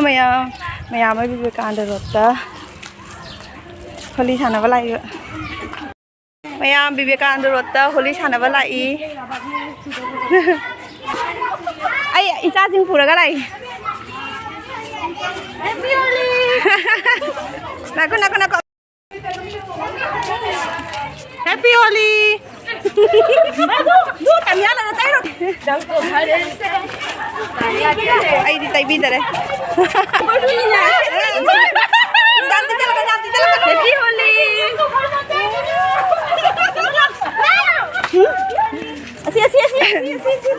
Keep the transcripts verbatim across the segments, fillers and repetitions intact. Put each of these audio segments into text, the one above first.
ꯃꯌꯥꯝ, ꯃꯌꯥꯝ ꯑꯩ ꯕꯤꯕꯦꯀꯥꯅꯟꯗ ꯔꯣꯗꯇ ꯍꯣꯂꯤ ꯁꯥꯟꯅꯕ ꯂꯥꯛꯏꯕ꯫ ꯃꯌꯥꯝ ꯕꯤꯕꯦꯀꯥꯅꯟꯗ ꯔꯣꯗꯇ ꯍꯣꯂꯤ ꯁꯥꯟꯅꯕ ꯂꯥꯛꯏ꯫ ꯑꯩ ꯏꯆꯥꯁꯤꯡ ꯄꯨꯔꯒ ꯂꯥꯛꯏ꯫ ꯉꯥꯏꯈꯣ, ꯉꯥꯏꯈꯣ, ꯉꯥꯏꯈꯣ꯫ Happy Holi! ꯑꯩꯗꯤ ꯇꯩꯕꯤꯗꯔꯦ꯫ Happy Holi! ꯑꯁꯤ, ꯑꯁꯤ, ꯑꯁꯤ, ꯑꯁꯤ, ꯑꯁꯤ, ꯑꯁꯤ꯫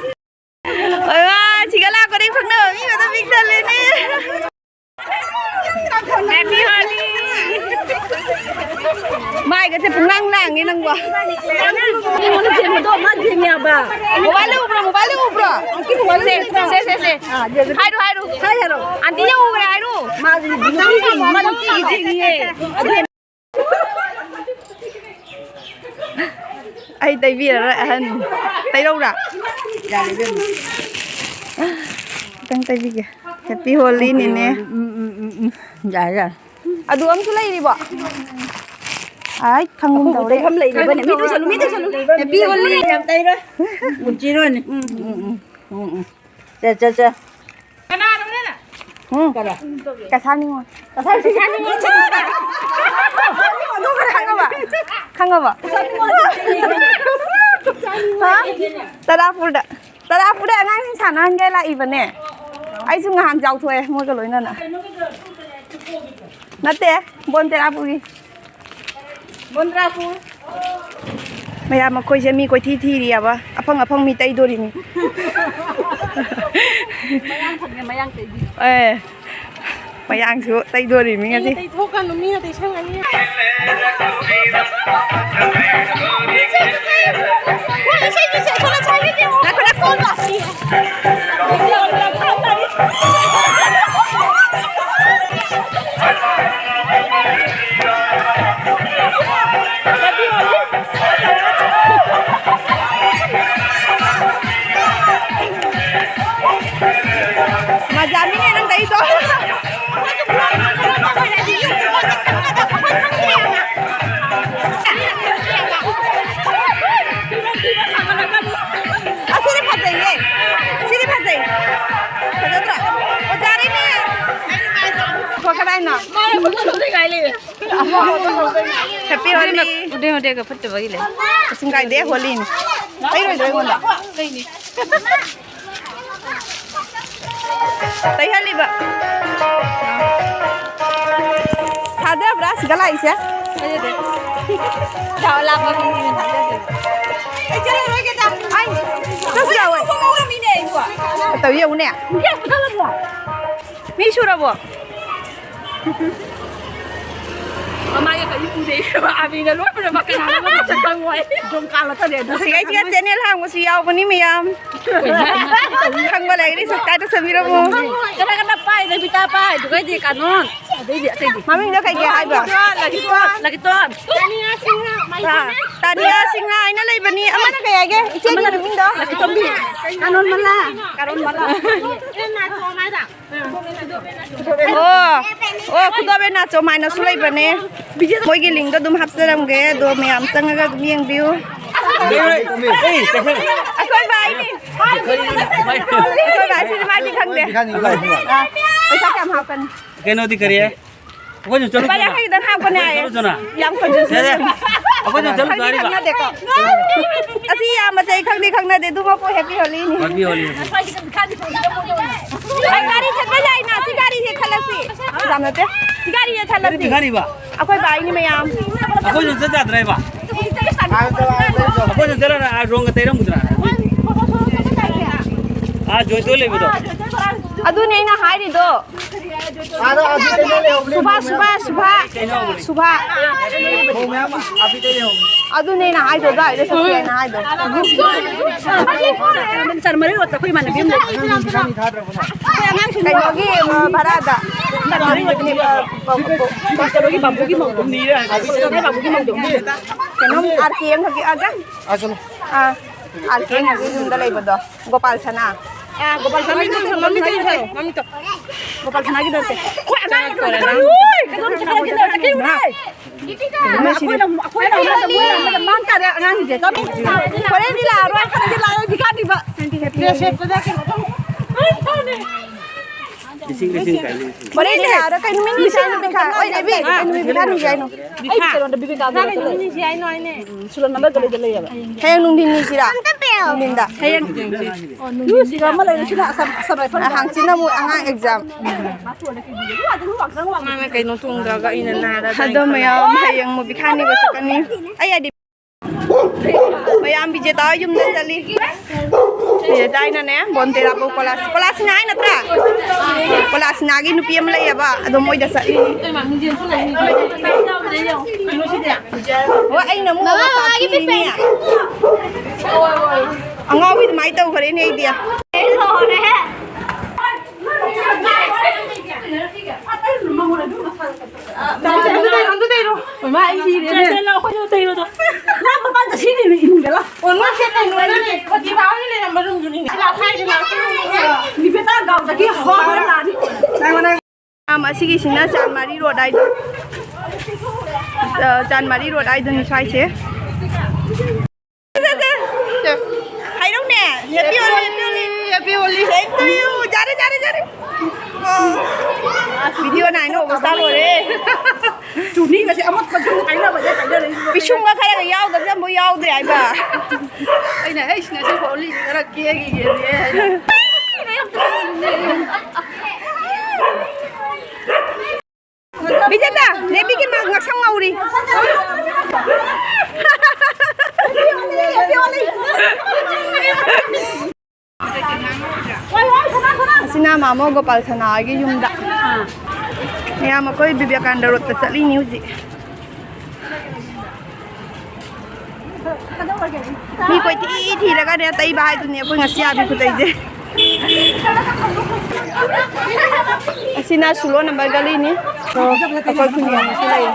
ꯑꯣꯏꯃꯥ, ꯁꯤꯒ ꯂꯥꯛꯄꯗꯩ ꯈꯪꯅꯕ ꯃꯤ ꯉꯥꯛꯇ ꯄꯤꯛ ꯊꯜꯂꯦꯅꯦ꯫ Happy Holi! ꯃꯥꯏꯒꯁꯦ ꯄꯨꯡꯂꯥꯡ ꯂꯥꯡꯉꯦ ꯅꯪꯕꯣ꯫ ꯑꯩꯉꯣꯟꯗ ꯊꯦꯝꯕꯗꯣ ꯃꯥ ꯊꯦꯝꯃꯦ ꯍꯥꯏꯕ꯫ Mobile ꯎꯕ꯭ꯔꯣ? Mobile ꯎꯕ꯭ꯔꯣ? ꯁꯦ, ꯁꯦ, ꯁꯦ, ꯁꯦ꯫ ꯍꯥꯏꯔꯣ, ꯍꯥꯏꯔꯣ꯫ ꯍꯥꯏ ꯍꯥꯏꯔꯣ꯫ Aunty ꯌꯧꯈ꯭ꯔꯦ ꯍꯥꯏꯔꯣ꯫ ꯃꯥꯗꯤ ꯅꯨꯄꯤꯒꯤ ꯃꯥ ꯅꯨꯄꯤꯒꯤ ꯊꯦꯡꯉꯤꯌꯦ꯫ ꯑꯩ ꯇꯩꯕꯤꯔꯔꯣꯏ ꯑꯍꯟ꯫ ꯇꯩꯔꯧꯔꯥ? ꯌꯥꯔꯦ ꯏꯕꯦꯝꯃ꯫ ꯈꯤꯇꯪ ꯇꯩꯕꯤꯒꯦ꯫ Happy Holi ꯅꯤꯅꯦ꯫ ꯎꯝ, ꯎꯝ, ꯎꯝ, ꯎꯝ꯫ ꯌꯥꯔꯦ, ꯌꯥꯔꯦ꯫ ꯑꯗꯨ ꯑꯃꯁꯨ ꯂꯩꯔꯤꯕꯣ? ꯑꯥꯏ, ꯈꯪꯒꯨꯝ ꯑꯩꯈꯣꯏꯕꯨ ꯇꯧꯔꯦ꯫ ꯇꯩꯐꯝ ꯂꯩꯔꯤꯕꯅꯦ꯫ ꯃꯤ ꯇꯩꯁꯜꯂꯨ, ꯃꯤ ꯇꯩꯁꯜꯂꯨ꯫ Happy Holi꯫ ꯌꯥꯝ ꯇꯩꯔꯣꯏ꯫ ꯎꯝ, ꯎꯝ, ꯎꯝ, ꯎꯝ, ꯎꯝ꯫ ꯆꯦ, ꯆꯦ, ꯆꯦ꯫ ꯀꯅꯥꯅꯣꯅꯦ? ꯎꯝ꯫ ꯀꯔꯥ? ꯀꯁꯥꯔ ꯅꯤꯉꯣꯜ꯫ ꯀꯁꯥꯔ ꯅꯤꯉꯣꯜ꯫ ꯈꯪꯉꯕ? ꯈꯪꯉꯕ? ꯍꯥ? ꯇꯔꯥꯄꯨꯔꯗ꯫ ꯇꯔꯥꯄꯨꯔꯗ ꯑꯉꯥꯡꯁꯤꯡ ꯁꯥꯟꯅꯍꯟꯒꯦ ꯂꯥꯛꯏꯕꯅꯦ꯫ ꯑꯩꯁꯨ ꯉꯥꯏꯍꯥꯛ ꯌꯥꯎꯊꯣꯛꯑꯦ ꯃꯣꯏꯒ ꯂꯣꯏꯅꯅ꯫ ꯅꯠꯇꯦ, ꯕꯣꯟ ꯇꯔꯥꯄꯨꯔꯒꯤ꯫ ꯕꯣꯟꯗ꯭ꯔꯥꯄꯨꯔ꯫ ꯃꯌꯥꯝ ꯃꯈꯣꯏꯁꯦ ꯃꯤ ꯀꯣꯏꯊꯤ ꯊꯤꯔꯤꯑꯕ꯫ ꯑꯐꯪ ꯑꯐꯪ ꯃꯤ ꯇꯩꯗꯣꯔꯤꯅꯤ꯫ ꯃꯌꯥꯡ ꯐꯪꯉꯦ, ꯃꯌꯥꯡ ꯇꯩꯕꯤ꯫ ꯑꯦ, ꯃꯌꯥꯡꯁꯨ ꯇꯩꯗꯣꯔꯤꯃꯤ ꯉꯁꯤ꯫ ꯃꯤꯅ ꯇꯩꯊꯣꯛꯀꯅꯨ, ꯃꯤꯅ ꯇꯩꯁꯪꯒꯅꯤ꯫ ꯉꯥꯏꯈꯣ, ꯉꯥꯏꯈꯣ꯫ ꯃꯖꯥꯃꯤꯅꯦ ꯅꯪ ꯇꯩꯗꯣ꯫ Happy Holi. ꯎꯗꯦ, ꯎꯗꯦ, ꯐꯠꯇꯕꯒꯤ ꯂꯩ꯫ ꯀꯩꯁꯨꯝ ꯀꯥꯏꯗꯦ, ꯍꯣꯂꯤꯅꯤ꯫ ꯂꯩꯔꯣꯏꯗ꯭ꯔꯣ ꯑꯩꯉꯣꯟꯗ? ꯇꯩꯍꯜꯂꯤꯕ꯫ ꯊꯥꯖꯕ꯭ꯔꯥ ꯁꯤꯗ ꯂꯥꯛꯏꯁꯦ? ꯊꯥꯖꯗꯦ꯫ ꯊꯥꯎ ꯂꯥꯛꯄ ꯃꯤꯅ ꯊꯥꯖꯗꯦ꯫ ꯑꯩ ꯆꯠꯂꯔꯣꯏꯒꯦꯗ꯫ ꯑꯩ ꯆꯠꯁꯤ ꯂꯥꯛꯑꯣ꯫ ꯃꯤꯅꯦ ꯑꯩꯕꯨ꯫ ꯇꯧ ꯌꯦꯡꯉꯨꯅꯦ꯫ ꯌꯦꯡꯕ ꯆꯠꯂꯕꯣ? ꯃꯤ ꯁꯨꯔꯕꯣ? ꯃꯃꯥꯏꯒ ꯀꯔꯤ ꯄꯨꯗꯦ? ꯑꯥꯕꯤꯅ ꯂꯣꯏ ꯄꯨꯔꯝꯕ ꯀꯅꯥꯅꯣ ꯃꯁꯛ ꯈꯪꯉꯣꯏ꯫ ꯖꯣꯝ ꯀꯥꯜꯂ ꯆꯠꯂꯦ ꯑꯗꯨ꯫ ꯁꯤꯒꯩꯁꯤꯒ channel ꯍꯥꯡꯕꯁꯨ ꯌꯥꯎꯕꯅꯤ ꯃꯌꯥꯝ꯫ ꯈꯪꯕ ꯂꯩꯔꯗꯤ subscribe ꯇꯧꯁꯟꯕꯤꯔꯝꯃꯣ꯫ ꯀꯅꯥ ꯀꯅꯥ ꯄꯥꯏ? ꯔꯕꯤꯇꯥ ꯄꯥꯏ, ꯑꯗꯨꯒꯩꯗꯤ ꯀꯥꯅꯣꯟ꯫ ꯑꯗꯩꯗꯤ ꯑꯇꯩꯗꯤ꯫ ꯃꯃꯤꯡꯗꯣ ꯀꯩ ꯀꯩ ꯍꯥꯏꯕ? ꯂꯒꯤꯇꯣꯟ, ꯂꯒꯤꯇꯣꯟ꯫ ꯑꯥ, ꯇꯥꯅꯤꯌꯥ ꯁꯤꯡꯍ ꯍꯥꯏꯅ ꯂꯩꯕꯅꯤ꯫ ꯑꯃꯅ ꯀꯩ ꯍꯥꯏꯒꯦ? ꯏꯆꯦꯒꯤ ꯃꯃꯤꯡꯗꯣ? ꯂꯒꯤꯇꯣꯟꯕꯤ꯫ ꯀꯥꯅꯣꯟ ꯃꯂꯥ꯫ ꯀꯥꯅꯣꯟ ꯃꯂꯥ꯫ ꯑꯣ, ꯑꯣ, ꯈꯨꯗꯣꯞ ꯅꯥꯆꯣꯝ ꯍꯥꯏꯅꯁꯨ ꯂꯩꯕꯅꯦ꯫ ꯃꯣꯏꯒꯤ linkꯗꯣ ꯑꯗꯨꯝ ꯍꯥꯞꯆꯔꯝꯒꯦ, ꯑꯗꯣ ꯃꯌꯥꯝ ꯆꯪꯉꯒ ꯑꯗꯨꯝ ꯌꯦꯡꯕꯤꯌꯨ꯫ ꯑꯩꯈꯣꯏ ꯚꯥꯏꯅꯤ꯫ ꯑꯩꯈꯣꯏ ꯚꯥꯏꯁꯤꯗꯤ ꯃꯥꯗꯤ ꯈꯪꯗꯦ꯫ ꯑꯥ, ꯄꯩꯁꯥ ꯀꯌꯥꯝ ꯍꯥꯞꯀꯅꯤ? ꯀꯩꯅꯣꯗꯤ ꯀꯔꯤ? ꯑꯩꯈꯣꯏꯁꯨ ꯆꯠꯂꯨ ꯂꯨꯄꯥ ꯆꯠꯂꯨ꯫ ꯌꯥꯡꯈꯩꯗꯪ ꯍꯥꯞꯀꯅꯤ ꯍꯥꯏꯌꯦ꯫ ꯆꯠꯂꯨ ꯆꯠꯂꯨ꯫ ꯌꯥꯝ ꯐꯖꯩ꯫ ꯌꯥꯔꯦ꯫ ꯑꯩꯈꯣꯏꯁꯨ ꯆꯠꯂꯨ ꯈꯪꯗꯤ ꯆꯠꯂꯨ ꯍꯥꯏꯔꯤꯕ꯫ ꯈꯪꯅꯗꯦꯀꯣ꯫ ꯑꯁꯤ ꯌꯥꯝꯕꯁꯦ ꯑꯩ ꯈꯪꯗꯤ ꯈꯪꯅꯗꯦ, ꯑꯗꯨꯃꯛꯄꯨ Happy Holiꯅꯤ꯫ Happy Holi꯫ ꯑꯩ ꯒꯥꯔꯤ ꯆꯠꯄ ꯌꯥꯏꯅ, ꯁꯤ ꯒꯥꯔꯤꯁꯦ ꯈꯜꯂꯁꯤ꯫ ꯌꯥꯝ ꯅꯠꯇꯦ꯫ ꯁꯤ ꯒꯥꯔꯤꯁꯦ ꯈꯜꯂꯁꯤ꯫ ꯀꯔꯤ ꯈꯜꯂꯤꯕ? ꯑꯩꯈꯣꯏ ꯚꯥꯏꯅꯤ ꯃꯌꯥꯝ꯫ ꯑꯩꯈꯣꯏꯁꯨ ꯆꯠ ꯌꯥꯗ꯭ꯔꯦꯕ? ꯑꯩꯈꯣꯏꯁꯨ ꯆꯠꯂꯒ ꯑꯥ ꯔꯣꯡꯒ ꯇꯩꯔꯝꯃꯨꯗ꯭ꯔꯥ? ꯑꯥ ꯖꯣꯏꯇꯣ ꯂꯩꯕꯗꯣ꯫ ꯑꯗꯨꯅꯦ ꯑꯩꯅ ꯍꯥꯏꯔꯤꯗꯣ꯫ ꯁꯨꯚꯥ, ꯁꯨꯚꯥ, ꯁꯨꯚꯥ꯫ ꯁꯨꯚꯥ꯫ ꯑꯗꯨꯅꯦ ꯑꯩꯅ ꯍꯥꯏꯗꯣ, ꯑꯗꯨꯋꯥꯏꯗ ꯆꯠꯁꯦ ꯍꯥꯏꯅ ꯍꯥꯏꯗꯣ꯫ ꯀꯩꯅꯣꯒꯤ, ꯑ, ꯚꯔꯥꯗ꯫ ꯀꯩꯅꯣꯒꯤ, ꯑ, ꯕꯥꯕꯨ-, ꯀꯩꯅꯣꯒꯤ ꯕꯥꯕꯨꯒꯤ ꯃꯧꯗꯣ꯫ ꯀꯩꯅꯣꯝ ꯑꯥꯔ ꯀꯦ ꯑꯃꯈꯛꯀꯤ ꯑꯗ꯫ ꯑꯥ, ꯑꯥꯔ ꯀꯦ ꯑꯃꯈꯛꯀꯤ ꯌꯨꯝꯗ ꯂꯩꯕꯗꯣ꯫ ꯒꯣꯄꯥꯜ ꯁꯅꯥ꯫ ꯑꯥ, ꯒꯣꯄꯥꯜ ꯁꯅꯥꯒꯤ ꯃꯃꯤꯡ ꯇꯩ ꯊꯥꯔꯣ, ꯃꯃꯤꯡ ꯇꯧ꯫ ꯒꯣꯄꯥꯜ ꯁꯅꯥꯒꯤ ꯅꯠꯇꯦ꯫ ꯑꯩꯈꯣꯏ ꯑꯉꯥꯡ ꯀꯩꯅꯣ ꯆꯠꯈ꯭ꯔꯤꯕꯅꯦ꯫ ꯑꯩꯈꯣꯏꯅ ꯑꯃꯨꯛ, ꯑꯩꯈꯣꯏꯅ ꯑꯃꯨꯛ ꯃꯣꯏꯅ ꯑꯃꯨꯛ ꯃꯥꯡ ꯇꯥꯔꯦ ꯑꯉꯥꯡꯁꯤꯡꯁꯦ꯫ ꯍꯣꯔꯦꯟꯗꯤ ꯂꯥꯛꯑꯔꯣꯏ꯫ ꯍꯣꯔꯦꯟꯗꯤ ꯂꯥꯛꯑꯔꯣꯏ, ꯕꯤꯀꯥꯟꯗꯤꯕ꯫ ꯗ꯭ꯔꯦꯁ ꯁꯦꯠꯄꯗ ꯀꯩꯅꯣ ꯇꯧ꯫ ꯂꯤꯁꯤꯡ ꯂꯤꯁꯤꯡ ꯀꯥꯏ ꯂꯩ꯫ ꯍꯣꯔꯦꯟ ꯂꯥꯛꯑꯒ ꯀꯩ ꯅꯨꯃꯤꯠ ꯅꯨꯡꯁꯤ ꯍꯥꯏꯅꯣ ꯕꯤꯈꯥ? ꯑꯣꯏ, ꯂꯩꯕꯤ, ꯀꯩ ꯅꯨꯃꯤꯠ ꯕꯤꯈꯥ ꯅꯨꯡꯁꯤ ꯍꯥꯏꯅꯣ? ꯕꯤꯈꯥ, ꯀꯩ ꯅꯨꯃꯤꯠ ꯅꯨꯡꯁꯤ ꯍꯥꯏꯅꯣ ꯍꯥꯏꯅꯦ? ꯍꯌꯦꯡ ꯅꯨꯡꯊꯤꯟ ꯅꯨꯡꯁꯤꯔꯥ? ꯅꯨꯡꯊꯤꯟꯗ꯫ ꯍꯌꯦꯡ ꯅꯨꯡꯊꯤꯟ꯫ ꯑ, ꯍꯥꯡꯆꯤꯠꯅ ꯑꯃꯨꯛ ꯑꯉꯥꯡ ꯑꯦꯛꯖꯥꯝ꯫ ꯃꯥꯅ ꯀꯩꯅꯣ ꯇꯣꯡꯗ꯭ꯔꯒ ꯑꯩꯅ ꯅꯥꯔ ꯑꯗꯣ ꯃꯌꯥꯝ ꯍꯌꯦꯡ ꯃꯨꯕꯤ ꯈꯥꯅꯤꯕ ꯆꯠꯀꯅꯤ꯫ ꯑꯩ ꯍꯥꯏꯗꯤ ꯃꯌꯥꯝ ꯕꯤꯖꯦꯇꯥ ꯍꯣꯏ ꯌꯨꯝꯗ ꯆꯠꯂꯤ꯫ ꯕꯤꯖꯦꯇꯥ ꯑꯩꯅꯅꯦ ꯕꯣꯟꯇꯦꯔꯥ ꯐꯥꯎ ꯀꯣꯂꯥꯁ, ꯀꯣꯂꯥꯁ ꯁꯤꯅ ꯍꯥꯏ ꯅꯠꯇ꯭ꯔꯥ? ꯀꯣꯂꯥꯁ ꯁꯤꯅꯥꯒꯤ ꯅꯨꯄꯤ ꯑꯃ ꯂꯩꯌꯦꯕ, ꯑꯗꯣ ꯃꯣꯏꯗ ꯆꯠꯂꯤ꯫ ꯑꯣ, ꯑꯩꯅ ꯑꯃꯨꯛ ꯃꯃꯥ ꯃꯃꯥꯒꯤ ꯕꯤꯛ ꯐꯦꯟ꯫ ꯑꯉꯥꯎꯕꯤ ꯑꯗꯨꯃꯥꯏꯅ ꯇꯧꯈ꯭ꯔꯦꯅꯦ ꯑꯩꯗꯤ꯫ ꯂꯣꯏꯔꯦ꯫ ꯃꯌꯥꯝ ꯑꯁꯤꯒꯤꯁꯤꯅ ꯆꯥꯟꯃꯥꯔꯤ ꯔꯣꯗ ꯍꯥꯏꯗꯣ꯫ ꯑ, ꯆꯥꯟꯃꯥꯔꯤ ꯔꯣꯗ ꯍꯥꯏꯗꯨꯅꯤ ꯁ꯭ꯋꯥꯏꯁꯦ꯫ ꯍꯥꯏꯔꯧꯅꯦ꯫ Happy Holi, Happy Holi꯫ Happy Holi꯫ Same to you꯫ ꯌꯥꯔꯦ, ꯌꯥꯔꯦ, ꯌꯥꯔꯦ꯫ ꯑꯣ꯫ ꯚꯤꯗꯤꯑꯣ ꯅꯥꯏꯅ ꯑꯣꯕꯁꯇꯥ ꯂꯣꯏꯔꯦ꯫ ꯆꯨꯅꯤꯒꯁꯦ ꯑꯃꯠꯇꯁꯨ ꯍꯥꯏꯅꯕꯁꯦ ꯍꯥꯏꯅꯔꯛꯏꯕ꯫ ꯄꯤꯁꯨꯝꯒ ꯈꯔꯒ ꯌꯥꯎꯗꯕꯁꯦ ꯑꯃꯨꯛ ꯌꯥꯎꯗ꯭ꯔꯦ ꯍꯥꯏꯕ꯫ ꯑꯩꯅ, "ꯑꯩ ꯁꯤꯅꯁꯦ ꯍꯣꯂꯤꯁꯦ ꯈꯔ ꯀꯦꯈꯤꯒꯦꯅꯦ" ꯍꯥꯏꯅ꯫ ꯕꯤꯖꯦꯇꯥ, ꯅꯦꯕꯤꯒꯤ ꯃꯥ ꯉꯛꯁꯝ ꯉꯧꯔꯤ꯫ ꯑꯁꯤꯅ ꯃꯥꯃꯣ ꯒꯣꯄꯥꯜ ꯁꯅꯥꯒꯤ ꯌꯨꯝꯗ꯫ ꯃꯌꯥꯝ ꯑꯩꯈꯣꯏ ꯕꯤꯕꯦꯀꯥꯅꯟꯗ ꯔꯣꯗꯇ ꯆꯠꯂꯤꯅꯤ ꯍꯧꯖꯤꯛ꯫ ꯃꯤ ꯀꯣꯏꯊꯤ ꯊꯤꯔꯒꯅꯦ ꯇꯩꯕ ꯍꯥꯏꯗꯨꯅꯤ ꯑꯩꯈꯣꯏ ꯉꯁꯤ ꯑꯥꯕꯤ ꯈꯨꯇꯩꯁꯦ꯫ ꯑꯁꯤꯅ ꯁꯨꯂꯣ ꯅꯝꯕꯔ ꯒꯂꯤꯅꯤ꯫ ꯑꯩꯈꯣꯏ ꯈꯨꯟꯒꯤ ꯑꯃꯁꯨ ꯂꯩ꯫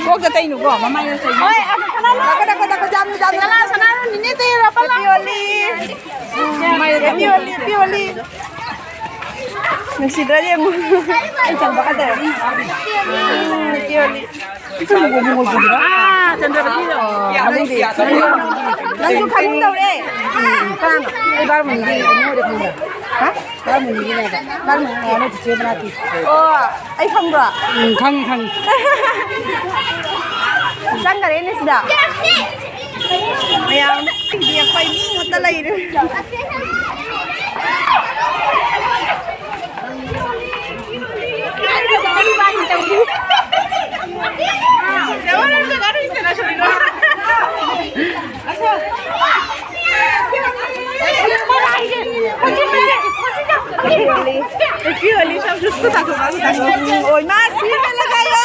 ꯀꯣꯛꯇ ꯇꯩꯅꯨꯀꯣ, ꯃꯃꯥꯏꯗ ꯇꯩꯅꯨ꯫ ꯍꯣꯏ, ꯑꯗꯨ ꯁꯅꯥ ꯂꯣꯏ-, ꯁꯅꯥ, ꯁꯅꯥ ꯂꯣꯏ ꯅꯤꯅꯦ ꯇꯩꯔꯣ, ꯄꯜꯂꯣ꯫ Happy Holi꯫ ꯃꯃꯥꯏꯗ ꯇꯩꯅꯨ꯫ Happy Holi, Happy Holi꯫ ꯅꯨꯡꯁꯤꯗ꯭ꯔꯥ ꯌꯦꯡꯉꯨ꯫ ꯑꯩ ꯆꯪꯕ ꯀꯥꯟꯗ꯫ Happy Holi꯫ ꯑꯥ, ꯆꯟꯗ꯭ꯔꯃꯇꯤꯗꯣ꯫ ꯅꯪꯁꯨ ꯈꯪꯒꯨꯝ ꯇꯧꯔꯦ꯫ ꯀꯅꯥꯅꯣ? ꯑꯩ ꯕꯥꯔꯃꯅꯤꯒꯤ ꯏꯕꯨꯡꯉꯣꯗꯤ ꯈꯪꯕ꯭ꯔꯥ? ꯍꯥ? ꯕꯥꯔꯃꯅꯤꯒꯤꯅꯦꯕ꯫ ꯕꯥꯔꯃꯅꯤ ꯍꯥꯏꯅ ꯆꯤꯆꯦ ꯃꯅꯥꯛꯀꯤ꯫ ꯑꯣ, ꯑꯩ ꯈꯪꯕ꯭ꯔꯣ? ꯎꯝ, ꯈꯪꯉꯤ, ꯈꯪꯉꯤ꯫ ꯆꯪꯈꯔꯦꯅꯦ ꯁꯤꯗ꯫ ꯃꯌꯥꯝ ꯌꯦꯡꯕꯩ ꯃꯤ ꯉꯥꯛꯇ ꯂꯩꯔꯦ꯫ ꯑꯣꯏ ꯃꯥ ꯁꯤꯃ ꯂꯒꯥꯏꯌꯣ꯫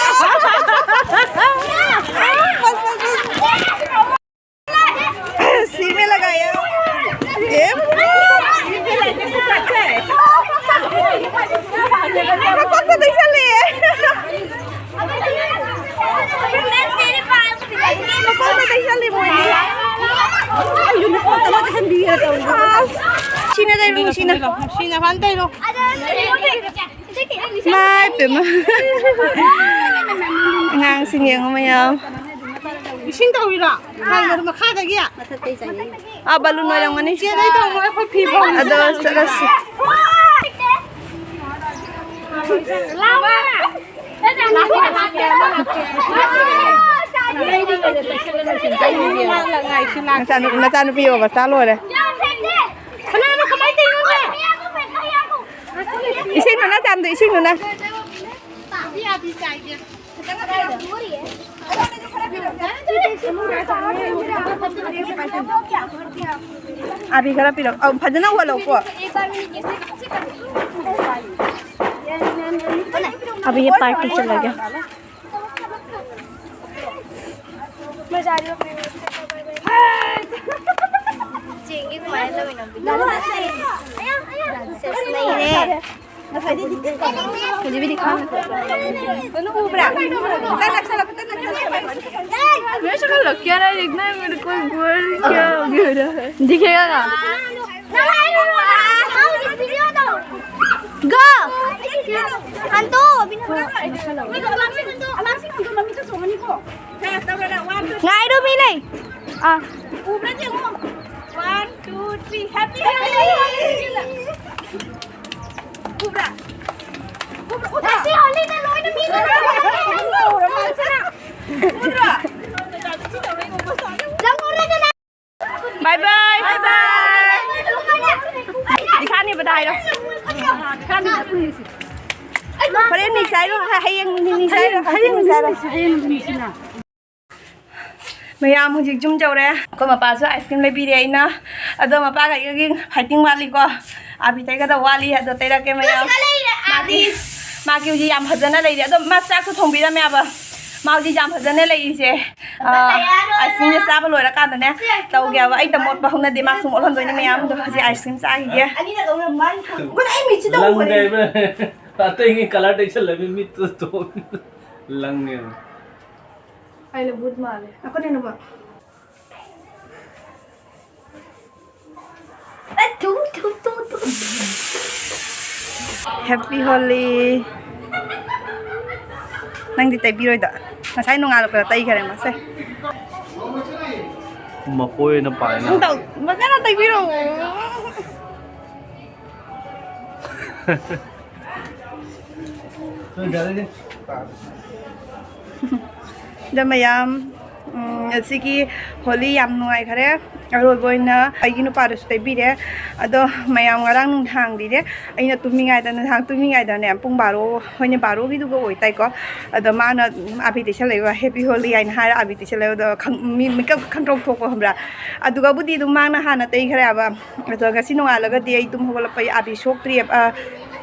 ꯁꯤꯃ ꯂꯒꯥꯏꯌꯣ꯫ ꯑꯦ꯫ ꯃꯀꯣꯛꯇ ꯇꯩꯁꯜꯂꯦ꯫ ꯃꯀꯣꯛꯇ ꯇꯩꯁꯜꯂꯦ ꯃꯣꯏꯗꯤ꯫ ꯑꯁ꯫ ꯁꯤꯅ ꯇꯩꯔꯣ, ꯁꯤꯅ꯫ ꯁꯤꯅ ꯐꯟ ꯇꯩꯔꯣ꯫ ꯏꯃꯥꯏ ꯄꯦꯝꯃ꯫ ꯑꯉꯥꯡꯁꯤꯡ ꯌꯦꯡꯉꯨ ꯃꯌꯥꯝ꯫ ꯏꯁꯤꯡ ꯇꯧꯔꯤꯔꯣ? ꯍꯥꯟꯅ ꯃꯈꯥꯗꯒꯤ? ꯑꯥ, ꯕꯂꯨꯟ ꯑꯣꯏꯔꯝꯒꯅꯤ꯫ ꯆꯦ, ꯅꯣꯏ ꯇꯧꯔꯣ, ꯑꯩꯈꯣꯏ ꯐꯤ ꯐꯧꯔꯤ꯫ ꯑꯗꯣ ꯆꯠꯂꯁꯤ꯫ ꯅꯆꯥꯅꯨ-, ꯅꯆꯥꯅꯨꯄꯤ ꯑꯣꯏꯕ ꯆꯥ ꯂꯣꯏꯔꯦ꯫ ꯏꯁꯤꯡꯗꯨꯅ ꯆꯥꯝꯗꯣ, ꯏꯁꯤꯡꯗꯨꯅ꯫ ꯑꯕꯤ ꯈꯔ ꯄꯤꯔꯛ-, ꯑꯧ, ꯐꯖꯅ ꯍꯣꯜꯂꯧꯀꯣ꯫ अभी ये पार्टी चला गया। ꯁꯦꯁ ꯂꯩꯔꯦ꯫ ꯍꯧꯖꯤꯛ ꯚꯤꯗꯤꯑꯣ ꯈꯥꯝꯃꯤ꯫ ꯀꯩꯅꯣ ꯎꯕ꯭ꯔꯥ? ꯈꯤꯇꯪ ꯅꯛꯁꯜꯂꯣ, ꯈꯤꯇꯪ ꯅꯛꯁꯜꯂꯣ꯫ मैं शक्ल लग क्या रहा है? देखना है मेरे को, गोल क्या हो गया है? दिखेगा ना? गो! ꯉꯥꯏꯔꯣ, ꯃꯤ ꯂꯩ꯫ ꯑꯥ꯫ One, two, three, happy, happy, happy. ꯎꯕ꯭ꯔꯥ? ꯎꯕ꯭ꯔꯥ? ꯎꯕ꯭ꯔꯥ? Happy Holi ꯅ ꯂꯣꯏꯅ ꯃꯤ ꯂꯣꯏꯅ ꯎꯔ ꯃꯥꯜꯂꯦ ꯁꯤꯅ꯫ ꯎꯕ꯭ꯔꯥ? ꯂꯪ ꯎꯔꯒꯅ꯫ Bye bye. Bye bye. ꯏꯁꯥꯅꯤ ꯕꯗꯥꯏꯔꯣ꯫ ꯍꯣꯔꯦꯟ ꯅꯤ ꯆꯥꯏꯔꯣ? ꯍꯌꯦꯡ ꯅꯤ ꯆꯥꯏꯔꯣ? ꯍꯌꯦꯡ ꯅꯤ ꯆꯥꯏꯔꯣ? ꯍꯌꯦꯡ ꯅꯤ ꯆꯥꯏꯔꯣ? ꯍꯌꯦꯡ ꯅꯤ ꯆꯥꯏꯔꯣ? ꯃꯌꯥꯝ ꯍꯧꯖꯤꯛ ꯌꯨꯝ ꯌꯧꯔꯦ꯫ ꯑꯩꯈꯣꯏ ꯃꯄꯥꯁꯨ ice cream ꯂꯩꯕꯤꯔꯦ ꯑꯩꯅ꯫ ꯑꯗꯣ ꯃꯄꯥꯒ ꯑꯩꯒꯒꯤ fighting ꯋꯥꯠꯂꯤꯀꯣ꯫ ꯑꯥꯕꯤ ꯇꯩꯒꯗꯕ ꯋꯥꯠꯂꯤ, ꯑꯗꯣ ꯇꯩꯔꯛꯀꯦ ꯃꯌꯥꯝ꯫ ꯃꯥꯗꯤ, ꯃꯥꯗꯤ ꯍꯧꯖꯤꯛ ꯌꯥꯝ ꯐꯖꯅ ꯂꯩꯔꯦ꯫ ꯑꯗꯣ ꯃꯥ ꯆꯥꯛꯁꯨ ꯊꯣꯡꯕꯤꯔꯝꯃꯦꯕ꯫ ꯃꯥ ꯍꯧꯖꯤꯛ ꯌꯥꯝ ꯐꯖꯅ ꯂꯩꯔꯤꯁꯦ꯫ ꯑꯥ, ice creamꯁꯦ ꯆꯥꯕ ꯂꯣꯏꯔꯀꯥꯟꯗꯅꯦ ꯇꯧꯒꯦꯕ꯫ ꯑꯩꯗ ꯃꯣꯠꯄ ꯍꯧꯅꯗꯦ, ꯃꯥꯁꯨ ꯃꯣꯠꯍꯟꯗꯣꯏꯅꯦ ꯃꯌꯥꯝꯗꯣ꯫ ꯍꯧꯖꯤꯛ ice cream ꯆꯥꯈꯤꯒꯦ꯫ ꯑꯩꯈꯣꯏꯅ ꯑꯩ ꯃꯤꯠꯁꯤ ꯇꯧꯈ꯭ꯔꯦ꯫ ꯑꯇꯩꯒꯤ colour ꯇꯩꯁꯜꯂꯕꯤ ꯃꯤꯠꯇꯨ ꯇꯣꯡ-, ꯂꯪꯉꯦꯕ꯫ ꯑꯩꯅ ꯚꯨꯠ ꯃꯥꯜꯂꯦ꯫ ꯑꯩꯈꯣꯏꯅ ꯅꯨꯄꯥ꯫ ꯑꯦ, ꯊꯨ, ꯊꯨ, ꯊꯨ, ꯊꯨ꯫ Happy Holi꯫ ꯅꯪꯗꯤ ꯇꯩꯕꯤꯔꯣꯏꯗ? ꯉꯁꯥꯏ ꯅꯣꯡꯉꯥꯜꯂꯛꯄꯗ ꯇꯩꯈꯔꯦ ꯃꯥꯁꯦ꯫ ꯃꯈꯣꯏꯅ ꯄꯥꯏꯅ꯫ ꯅꯪ ꯇꯧ-, ꯐꯖꯅ ꯇꯩꯕꯤꯔꯣ꯫ ꯑꯗꯣ ꯃꯌꯥꯝ, ꯎꯝ, ꯉꯁꯤꯒꯤ ꯍꯣꯂꯤ ꯌꯥꯝ ꯅꯨꯡꯉꯥꯏꯈꯔꯦ꯫ ꯑꯔꯣꯏꯕ ꯑꯣꯏꯅ ꯑꯩꯒꯤ ꯅꯨꯄꯥꯗꯁꯨ ꯇꯩꯕꯤꯔꯦ꯫ ꯑꯗꯣ ꯃꯌꯥꯝ ꯉꯔꯥꯡ ꯅꯨꯡꯗꯥꯡꯗꯤꯅꯦ, ꯑꯩꯅ ꯇꯨꯝꯃꯤꯉꯩꯗ, ꯅꯨꯡꯗꯥꯡ ꯇꯨꯝꯃꯤꯉꯩꯗꯅꯦ, ꯄꯨꯡ ꯕꯥꯔꯣ, ꯍꯣꯏꯅꯦ, ꯕꯥꯔꯣꯒꯤꯗꯨꯒ ꯑꯣꯏꯇꯥꯏꯀꯣ꯫ ꯑꯗꯣ ꯃꯥꯅ ꯑꯥꯕꯤ ꯇꯩꯁꯜꯂꯛꯏꯕ, "Happy Holi" ꯍꯥꯏꯅ ꯍꯥꯏꯔ ꯑꯥꯕꯤ ꯇꯩꯁꯜꯂꯛꯏꯕꯗꯣ ꯈꯪ-, ꯃꯤ ꯃꯤꯀꯞ ꯈꯪꯇꯣꯛ ꯊꯣꯛꯄ, ꯈꯪꯕ꯭ꯔꯥ? ꯑꯗꯨꯒꯕꯨꯗꯤ ꯑꯗꯨꯝ ꯃꯥꯅ ꯍꯥꯟꯅ ꯇꯩꯈ꯭ꯔꯦꯕ꯫ ꯑꯗꯣ ꯉꯁꯤ ꯅꯣꯡꯉꯥꯜꯂꯒꯗꯤ ꯑꯩ ꯇꯨꯝ ꯍꯧꯒꯠꯂꯛꯄ ꯑꯥꯕꯤ ꯁꯣꯛꯇ꯭ꯔꯤꯑꯕ, ꯑ,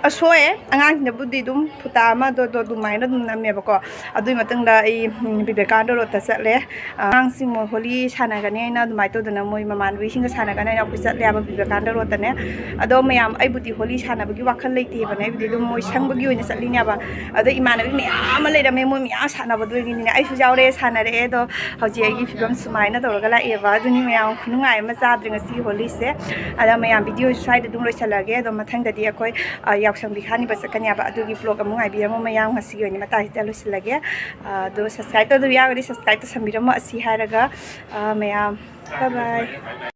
ꯑ, ꯁꯣꯛꯑꯦ꯫ ꯑꯉꯥꯡꯁꯤꯡꯗꯕꯨꯗꯤ ꯑꯗꯨꯝ ꯐꯨꯇꯥ ꯑꯃꯗꯣ, ꯑꯗꯣ ꯑꯗꯨꯃꯥꯏꯅ ꯑꯗꯨꯝ ꯅꯝꯃꯦꯕꯀꯣ꯫ ꯑꯗꯨꯒꯤ ꯃꯇꯨꯡꯗ ꯑꯩ, ꯎꯝ, ꯕꯤꯕꯦꯀꯥꯅꯟꯗ ꯔꯣꯗꯇ ꯆꯠꯂꯦ꯫ ꯑꯉꯥꯡꯁꯤꯡ ꯃꯣꯏ ꯍꯣꯂꯤ ꯁꯥꯟꯅꯒꯅꯤ ꯍꯥꯏꯅ ꯑꯗꯨꯃꯥꯏꯅ ꯇꯧꯗꯅ ꯃꯣꯏ ꯃꯃꯥꯟꯅꯕꯤꯁꯤꯡꯒ ꯁꯥꯟꯅꯒꯅꯤ ꯍꯥꯏꯅ ꯑꯩꯈꯣꯏ ꯆꯠꯂꯦ ꯍꯥꯏꯕ ꯕꯤꯕꯦꯀꯥꯅꯟꯗ ꯔꯣꯗꯇꯅꯦ꯫ ꯑꯗꯣ ꯃꯌꯥꯝ, ꯑꯩꯕꯨꯗꯤ ꯍꯣꯂꯤ ꯁꯥꯟꯅꯕꯒꯤ ꯋꯥꯈꯜ ꯂꯩꯇꯦꯕꯅꯦ, ꯑꯩꯕꯨꯗꯤ ꯑꯗꯨꯝ ꯃꯣꯏ ꯁꯪꯕꯒꯤ ꯑꯣꯏꯅ ꯆꯠꯂꯤꯅꯦꯕ꯫ ꯑꯗꯣ ꯏꯃꯥꯟꯅꯕꯤ ꯃꯌꯥꯝ ꯑꯃ ꯂꯩꯔꯝꯃꯦ, ꯃꯣꯏ ꯃꯌꯥꯝ ꯁꯥꯟꯅꯕꯗꯨꯒꯤꯅꯤꯅꯦ ꯑꯩꯁꯨ ꯌꯥꯎꯔꯦ, ꯁꯥꯟꯅꯔꯛꯑꯦ꯫ ꯑꯗꯣ ꯍꯧꯖꯤꯛ ꯑꯩꯒꯤ ꯐꯤꯕꯝ ꯁꯨꯃꯥꯏꯅ ꯇꯧꯔꯒ ꯂꯥꯛꯑꯦꯕ꯫ ꯑꯗꯨꯅꯤ ꯃꯌꯥꯝ, ꯈꯨꯅꯨꯡꯉꯥꯏ ꯑꯃ ꯆꯥꯗ꯭ꯔꯦ ꯉꯁꯤ ꯍꯣꯂꯤꯁꯦ꯫ ꯑꯗ ꯃꯌꯥꯝ, video ꯁ꯭ꯋꯥꯏꯗ ꯑꯗꯨꯝ ꯂꯣꯏꯁꯤꯜꯂꯒꯦ꯫ ꯑꯗꯣ ꯃꯊꯪꯗꯗꯤ ꯑꯩꯈꯣꯏ, ꯑ, ꯌꯥꯎꯁꯪ ꯄꯤꯈꯥꯅꯤꯕ ꯆꯠꯀꯅꯦꯕ, ꯑꯗꯨꯒꯤ vlog ꯑꯃꯨꯛ ꯉꯥꯏꯕꯤꯔꯝꯃꯣ ꯃꯌꯥꯝ꯫ ꯉꯁꯤꯒꯤ ꯑꯣꯏꯅ ꯃꯇꯥꯡꯁꯤꯗ ꯂꯣꯏꯁꯤꯜꯂꯒꯦ꯫ ꯑ, ꯑꯗꯣ subscribe ꯇꯧꯗꯕ ꯌꯥꯎꯔꯒꯗꯤ subscribe ꯇꯧꯁꯟꯕꯤꯔꯝꯃꯣ꯫ ꯑꯁꯤ ꯍꯥꯏꯔꯒ, ꯑ, ꯃꯌꯥꯝ, bye bye꯫